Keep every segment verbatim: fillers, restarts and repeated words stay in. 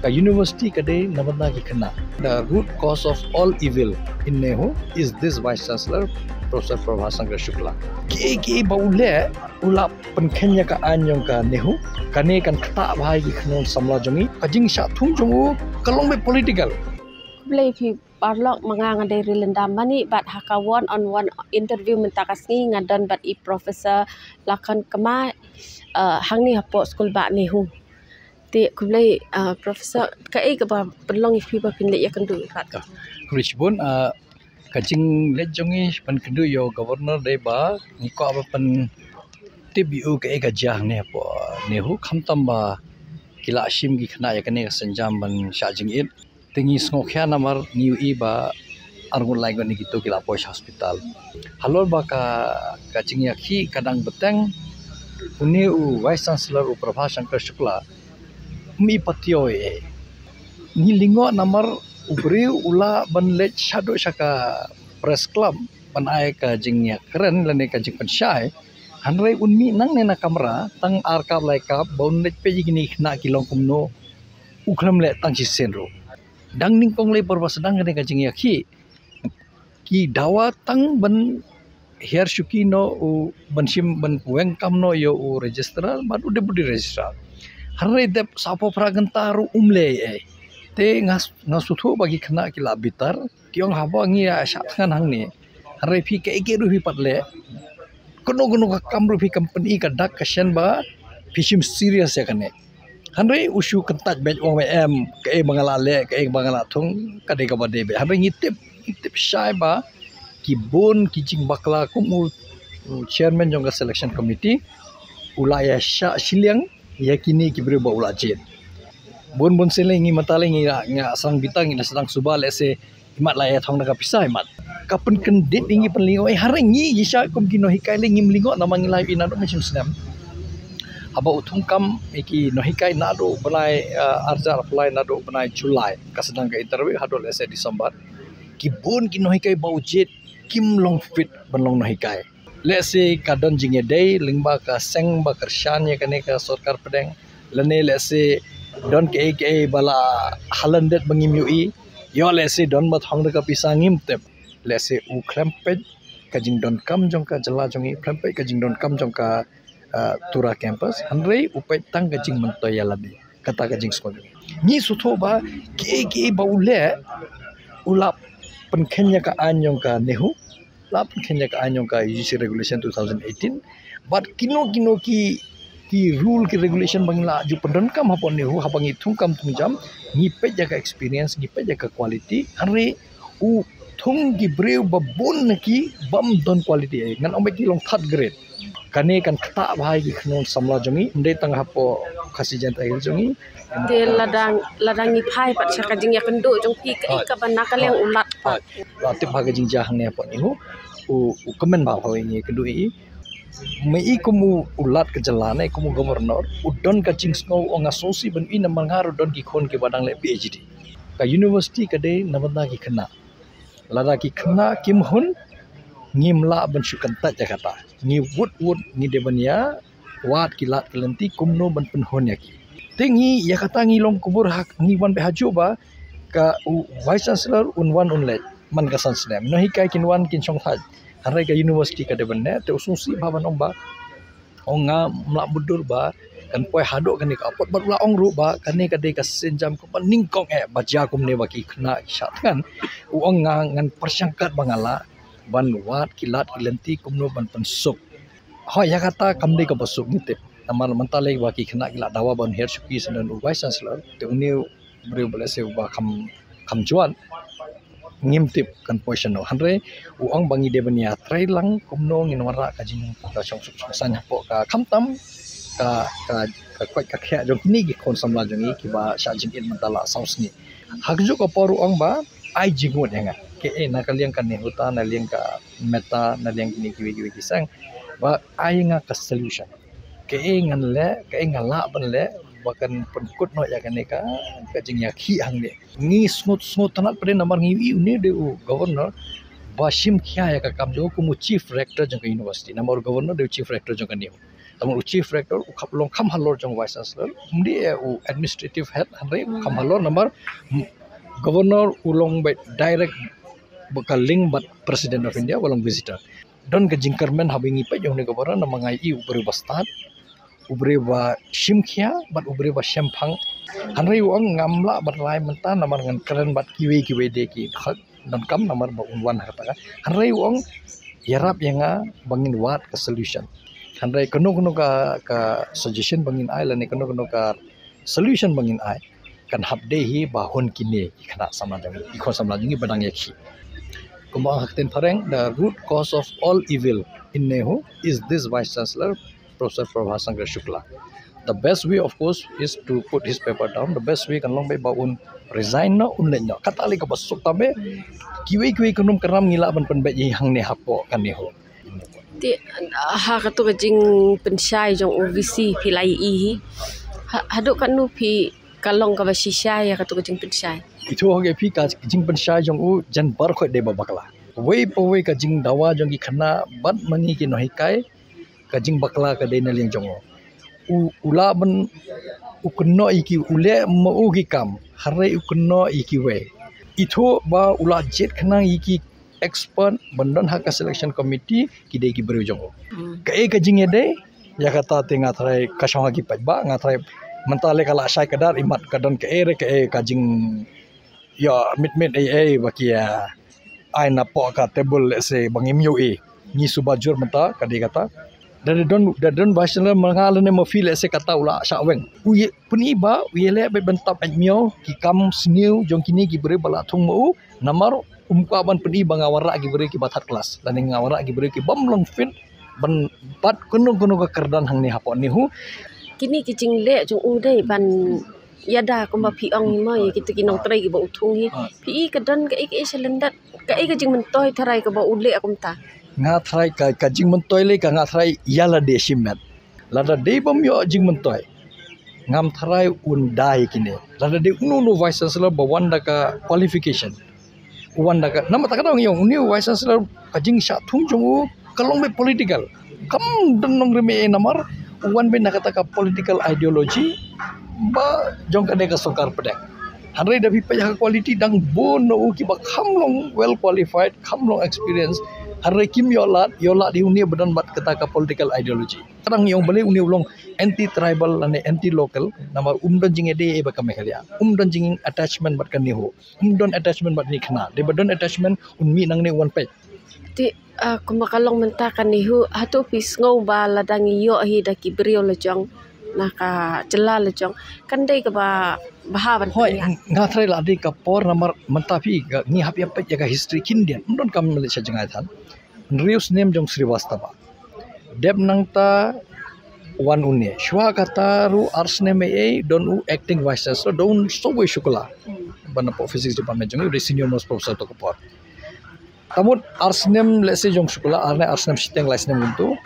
Ka university ka dei na bynta ki khynnah. The root cause of all evil in NEHU is this Vice Chancellor, Professor Prabha Shankar Shukla. Ki ki ba u leh u la pynkheiñ ïa ka aiñ jong ka NEHU. Kane kan ktah bha ïa ki khun samla jong ngi. Ka jingshah thung jong u ka long beit political. Khublei phi paralok, ma nga nga dei Rilynda Manik bad ha ka one on one interview mynta ka sngi nga don bad i Professor Lakhon Kma, uh, hangne hapoh skul bah NEHU. Te khublei, uh, Professor, kaei kaba pynlong ïa phi ba phin leit ïakynduh ïa ka? Khublei shibun, uh, ka jingleit jong ngi pynkynduh ïa u Governor dei ba ngi kwah ba pyntip ïa u kaei ka jia hangne hapoh NEHU, khamtam ba ki la shim ki khynnah ïa kane ka sienjam ban shah jingit. Te ngi sngewkhia namar ngi ïohi ba arngut laingut na kito ki la poi sha hospital. Halor ba ka, ka jingïakhih ka dang bteng, une u Vice Chancellor u Prabha Shankar Shukla um i patio ïa. Ngi lyngngoh namar u briew u lah ban leit shaduh sha ka press club ban ai ka jingïakren lane ka jingpynshai. Hynrei un mih nangne na kamra tang ar kap lai kap ba un leit peit ïa kine khynnah ki long kumno, u khlem leh tang shisien ruh. Dang nyngkong lei por ba sdang kane ka jingïakhih, ki dawa tang ban hiar shuki noh u, ban shim ban weng kam noh ïa u registrar bad u deputy registrar. Hynrei dep saphew phra kynta ruh um leh ei. Te nga, nga sngewthuh ba ki khynnah ki la bitar, ki ong haba ngi ïa shah thngan hangne, hynrei phi kaei kaei ruh phi pat leh, kano kano ka kam ruh phi kam pyni ka dak ka shen ba phi shim serious ïa kane. Hynrei u shu kyntait beit, u ong beit em, kaei ba nga la leh, kaei ba nga la thung, ka dei kaba dei beit. Hynrei ngi tip, ngi tip shai ba ki bun ki jingbakla kum u, u chairman jong ka selection committee u la ïa shah shiliang ïa kine ki briew ba u la jied. Bun bun sien lei ngi mynta lei ngi nga, nga sdang bita, ngi la sdang suba, lehse imat la ïa thong da ka pisa imat. Ka pynkyndit ïa ngi, pynlyngngoh ïa ngi, hynrei ngi ïa sha kum ki nonghikai lei ngim lyngngoh namar ngi la ïohi naduh mynshem snem. Haba u thung kam ïa ki nonghikai naduh bnai, eh, arjar apply naduh bnai July ka sdang ka interview haduh lehse December. Ki bun ki nonghikai ba u jied kim long fit ban long nonghikai. Lehse ka don jingïadei lyngba ka seng ba kyrshan ïa kane ka sorkar pdeng, lane lehse don kaei kaei ba la halan det ba ngim ïohi, ïoh lehse don ba thong da ka pisa ngim tip. Lehse u khlem peit ka jingdonkam jong ka jylla jong ngi, khlem peit ka jingdonkam jong ka, ah, Tura campus, hynrei u peit tang ka jingmyntoi ïa lade. Kata ka jingsngewthuh. Ngi sngewthuh ba kiei kiei ba u leh u la pynkheiñ ïa ka aiñ jong ka NEHU, la pynkheiñ ïa ka aiñ jong ka U G C regulation two thousand eighteen. Bad kino kino ki, ki rule ki regulation ba ngi la ju pyndonkam hapoh NEHU haba ngi thung kam thung jam, ngi peit ïa ka experience, ngi peit ïa ka quality. Hynrei u thung ki briew ba bun na ki bym don quality ei. Ngan ong ba ki long third grade. Kane kan ktah bha ïa ki khun samla jong ngi, ym dei tang hapoh Khasi Jaintia Hills jong ngi. Te lada, lada ngi phai pat sha ka jingïakynduh jong phi, kaei kaba na ka liang u Lat pat? Hooid. Ba tip bha ka jingjia hangne hapoh NEHU, u, u kmen bha bha ïa ngi, kynduh ïa i. Ma i kum u, u Lat ka jylla ne kum u Governor u don ka jingsngew, u ong nga sngewsih ban i namar nga ruh don ki khun kiba dang leh PhD. Ka university ka dei na bynta ki khynnah. Lada ki khynnah kim hun, ngim lah ban shu kyntait ïa kata. Ngi wut wut ngi dei ban ïa wad ki lad ki lynti kumno ban pynhun ïa ki. Te ngi ïa kata ngi long kubur ha, ngi wan beit ha juh ba ka u Vice Chancellor un wan un leit man ka san snem. Nonghikai kin wan kin shongthait. Hynrei ka university ka dei ban neh, te u sngewsih bha ban ong ba, ong nga ym lah mutdur ba kan poi haduh kane ka apot, bad u la ong ruh ba kane ka dei ka sienjam kaba nyngkong eh ba jia kumne ba ki khynnah ki shah thngan. U ong nga ngan pyrshang kat ba nga lah ban wad ki lad ki lynti kumno ban pynsuk. Hooid, ïa kata kam dei kaba suk ngi tip. Namar mynta lei ba ki khynnah ki la dawa ban hiar shuki sha u Vice Chancellor, te une u briew ba lehse uba kham, kham jwat, ngim tip kan poi shano. Hynrei u ong ba ngi dei ban ïatrei lang kumno ngin wanrah ka jing, ka shongsuk shongsaiñ hapoh ka, khamtam ka, ka, ka koit ka khiah jong kine ki khun samla jong ngi kiba shah jingit mynta la saw sngi. Ha kajuh ka por u ong ba ai jingmut ïa nga. Kaei na ka liang ka NEHUTA, na liang ka MEHUTA, na liang kine kiwei kiwei ki seng, ba ai ïa nga ka solution. Kaei ngan leh, kaei nga lah ban leh ba kan pynkut noh ïa kane ka, ka jingïakhih hangne. Ngi sngew, sngewtynnat pat namar ngi ïohi une u dei u Governor ba shim khia ïa ka kam jong u kum u Chief Rector jong ka university. Namar u Governor u dei u Chief Rector jong ka NEHU. Tang u Chief Rector u kham long kham halor jong Vice Chancellor, um dei u administrative head, hynrei u kham halor namar governor u long beit direct bad ka link bad President of India, ba long visitor. Don ka jingkyrmen haba ngi peit ïa une u governor namar nga ïohi u briew ba stad, u briew ba shim khia bad u briew ba shemphang. Hynrei u ong ngam lah ban rai mynta namar ngan kren bad kiwei kiwei de ki khak donkam namar ba un wan ha kata ka. Hynrei u ong ïarap ïa nga ba ngin wad ka solution. Hynrei kano kano ka, ka suggestion ba ngin ai lane kano kano ka solution ba ngin ai, kan hap dei hi ba hun kine ki khynnah samla jong ngi, ki khun samla jong ngi ba dang ïa ki. Kumba ha ka ktien phareng, the root cause of all evil in NEHU is this Vice Chancellor, Professor Prabhashankar Shukla. The best way, of course, is to put his paper down. The best way kan long beit ba un resign noh, un leit noh. Kata lei kaba suk tam eh. Kiwei kiwei ka rum ka ram ngi lah ban pynbeit ïa hangne hapoh ka NEHU. Te ha katu ka jingpynshai jong u VC phi la ïohi hi. Ha, haduh katno phi ka long kaba shisha ïa katu ka jingpynshai? Ito ha ke phi ka jingpynshai jong u jan bar khoit dei ba bakla. Wei pa wei ka jingdawa jong ki khynnah bad ma ngi ki nonghikai, ka jingbakla ka dei na liang jong u. U, u lah ban, u kynnoh ïa ki, u leh ma u ki kam, hynrei u kynnoh ïa kiwei. Ito ba u lah jied khnang ïa ki expert ban don ha ka selection committee ki dei ki briew jong u. Kaei ka jingïadei ïa kata te nga tharai ka shong ha ki paidbah, nga tharai mynta lei ka lah shai kdar, imat ka don kaei re kaei ka jing ïoh mit mit ei ei ba ki, ah, ai napoh ka table lehse ba ngim ïohi. Ngi suba jur mynta ka dei kata. Da don, da don Vice Chancellor ma nga lane ma phi lehse kata u lah shah weng. U ïa, pyni ba u ïaleh beit ban tap ait miaw ki kam sniew jong kine ki briew ba la thung ma u. Namar um kwah ban pyni ba nga wanrah ki briew kiba third class lane nga wanrah ki briew ki bym long fit ban bat kano kano ka kyrdan hangne hapoh NEHU. Kine ki jingleh jong u dei ban ïada kumba phi ong hi mo ïa kito ki nongtrei kiba u thung hi. Phi i ka don kaei kaei sha lyndet, kaei ka jingmyntoi tharai kaba u leh kumta? Nga tharai ka, ka jingmyntoi lei ka nga tharai ïa lade shimet. Lada dei bym ïoh jingmyntoi, ngam tharai un dei kine. Lada dei uno uno Vice Chancellor ba wan da ka qualification, u wan da ka, namar ta ka dang ïong une u Vice Chancellor ka jingshah thung jong u ka long beit political. Kam don nongrim ei namar u wan beit na kata ka political ideology ba jong kane ka sorkar pdeng. Hynrei da phi peit ha ka quality dang bun na u kiba kham long well qualified, kham long experience. Hynrei kim ïoh lad, ïoh lad ïa une ba don bad kata ka political ideology. Ka dang ïong balei une u long anti tribal lane anti local namar um don jingïadei ei ba ka Meghalaya. Um don jing attachment bad ka NEHU. Um don attachment bad ni khynnah. Dei ba don attachment un mih nangne wan peit. Te, ah, kumba ka long mynta ka NEHU, hato phi sngew ba lada ngi ïoh hi da ki briew la jong na ka jylla la jong kan dei kaba bha ban pynïaid? Nga tharai la dei ka por namar mynta phi ka, ngi hap ïa peit ïa ka history khyndiat. Um don kam Malaysia jngai than. Hynriew snem jong Srivastava. Dep nangta wan une. Shuwa kata ruh ar snem ei ei don u acting vice chancellor, don Sowei Shukla. Ban napoh physics department jong ngi, u dei senior most professor to ka por. Tamut ar snem lehse jong Shukla, ar ne ar snem shiteng lai snem kumto.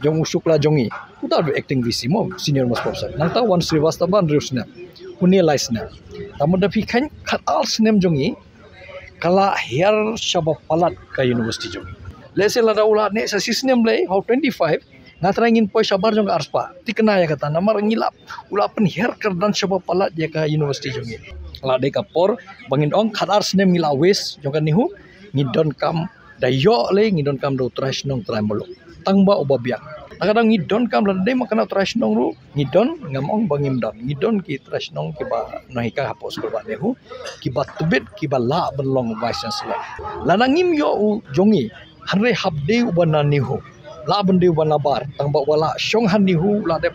Jong u Shukla jong ngi. Uta u dei acting V C mo, senior most professor. Nangta wan Srivastava hynriew snem. Une lai snem. Tamut da phi kheiñ khat ar snem jong ngi. Ka la hiar shaba palat ka university jong ngi. Lehse lada u la neh sa shi snem lei, ha u twenty-five, nga tharai ngin poi shabar jong ka arspah. Thikna ïa kata, namar ngi la, u la pynhiar kyrdan shaba palat ïa ka university jong ngi. La dei ka por ba ngin ong khat ar snem ngi la waste jong ka NEHU, ngi donkam da ïoh lei, ngi donkam da u trai shnong trai muluk. Tang ba uba biang. Lada ngi donkam lada dei ma kane u trai shnong ruh, ngi don, ngam ong ba ngim don. Ngi don ki trai shnong kiba nonghikai hapoh skul bah NEHU, kiba tbit, kiba lah ban long vice chancellor. Lada ngim ïoh u jong ngi, hynrei hap dei uba na NEHU. Lah ban dei uba nabar, tang ba uba la shong ha NEHU, la dep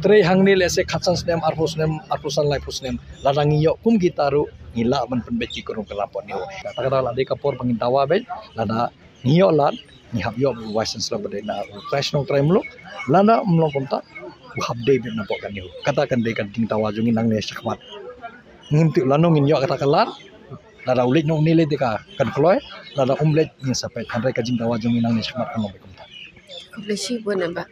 trei hangne lehse khatsan snem, arphew snem, arphew san, laiphew snem. Lada ngi ïoh kum kita ruh, ngi lah ban pynbeit ki khun khynrang hapoh NEHU. Kata kata la dei ka por ba ngin dawa beit, lada ngi ïoh lad, ngi hap ïoh u vice chancellor ba dei na u trai shnong trai muluk, lada um long kumta, u hap dei beit napoh ka NEHU. Kata kan dei ka jingdawa jong ngi nangne shakhmat. Ngim tip lano ngin ïoh kata ka lad, lada u leit noh une lei te ka kan kloi, lada um leit ngin sa peit, hynrei ka jingdawa jong ngi nangne shakhmat kan long beit kumta. Khublei shibun eh bah.